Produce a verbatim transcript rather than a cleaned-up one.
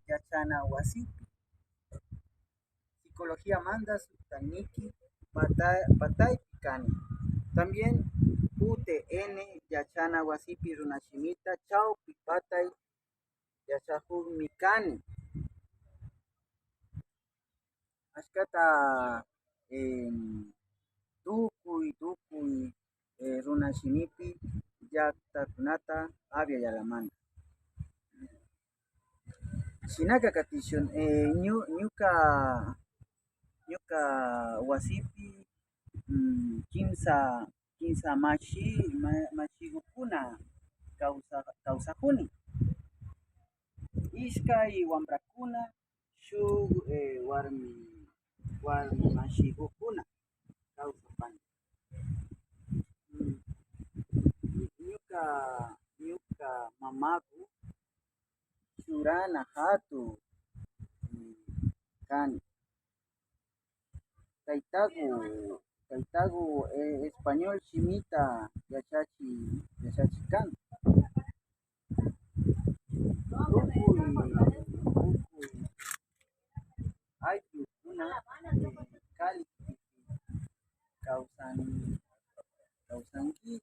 yachana wasipi. Psicologiamanta suktaniki pata-, pataypi kani. También U T N yachana wasipi runashimita chawpi patay yachakukmi kani. Ashkata, em, tukuy, tukuy, eh, runashimipi llaktakunata Abya Yalamanta. Shinaka katishun, eh, ñu-, ñuka, ñuka wasipi, mm, kimsa, kimsa mashi, ma-, mashigukuna kawsa-, kawsakuni. Ishkay wambrakuna, shuk, eh, warmi, warmi mashigukuna kawsapani. Mm. Ñuka, ñuka mamaku churana hatun, mm, kani. Taytaku, taytaku, eh, español shimita yachachi, yachachi kan. Tukuy, tukuy ayllukuna, eh, Cali kawsan, kawsankichik.